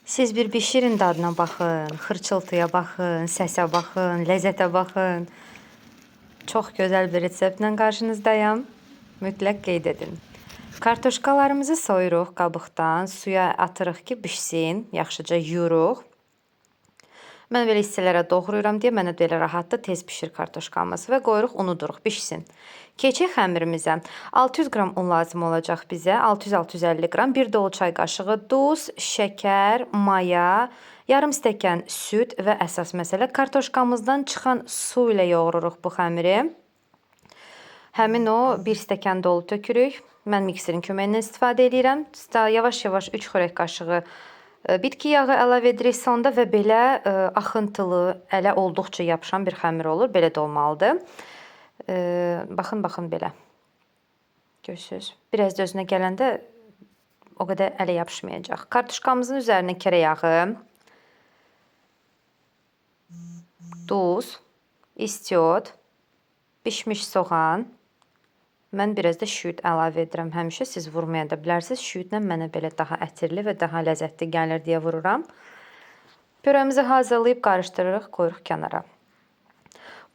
Siz bir bişirin, dadına baxın, xırçıltıya baxın, səsə baxın, ləzzətə baxın. Çox gözəl bir reseptlə qarşınızdayam. Mütləq qeyd edin. Kartoşkalarımızı soyuruq qabıqdan, suya atırıq ki, bişsin, yaxşıca yuyuruq. Mən belə hissələrə doğrayıram deyə mənə belə rahatdır, tez bişir kartoşkamız və qoyuruq, unuduruq, bişsin. Keçək xəmirimizə. 600 qram un lazım olacaq bizə. 600-650 qram, 1 dolu çay qaşığı duz, şəkər, maya, yarım stəkan süd və əsas məsələ kartoşkamızdan çıxan su ilə yoğururuq bu xəmiri. Həmin o 1 stəkan dolu tökürük. Mən mikserin köməyindən istifadə edirəm. Yavaş-yavaş 3 xörək qaşığı bitki yağı əlavə edirik sonda və belə axıntılı, ələ olduqca yapışan bir xəmir olur. Belə də olmalıdır. Baxın, baxın belə. Görürsüz? Biraz da özünə gələndə o qədər ələ yapışmayacaq. Kartuşkamızın üzərinə kərə yağı, duz, istiot, bişmiş soğan. Mən biraz da şüyüd əlavə edirəm həmişə. Siz vurmaya da bilərsiniz. Şüyüdlə mənə belə daha ətirli və daha ləzzətli gəlir deyə vururam. Püremizi hazırlayıb qarışdırırıq, qoyuruq kənara.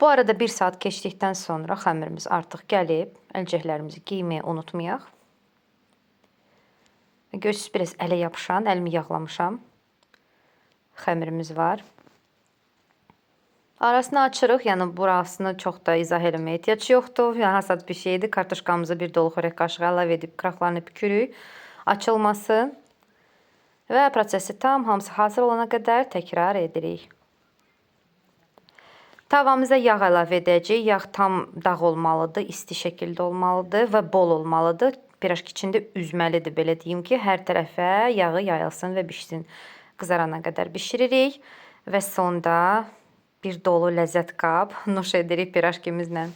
Bu arada 1 saat keçdikdən sonra xəmirimiz artıq gəlib. Əlcəklərimizi geyməyi unutmayaq. Görürsünüz, biraz ələ yapışan, əlimi yağlamışam. Xəmirimiz var. Arasını açırıq, yəni burasını çox da izah eləməyə ehtiyac yoxdur. Yəni hasat bir şeydir. Kartoşkamızı bir dolu xörək qaşığı əlavə edib qıraqlarını bükürük. Açılmasın. Və prosesi tam hamısı hazır olana qədər təkrar edirik. Tavamıza yağ əlavə edəcəyik. Yağ tam dağ olmalıdır, isti şəkildə olmalıdır və bol olmalıdır. Piraşki içində üzməlidir, belə deyim ki, hər tərəfə yağı yayılsın və bişsin. Qızarana qədər bişiririk və sonda bir dolu ləzzət qab nuş edirik piraşkimizlə.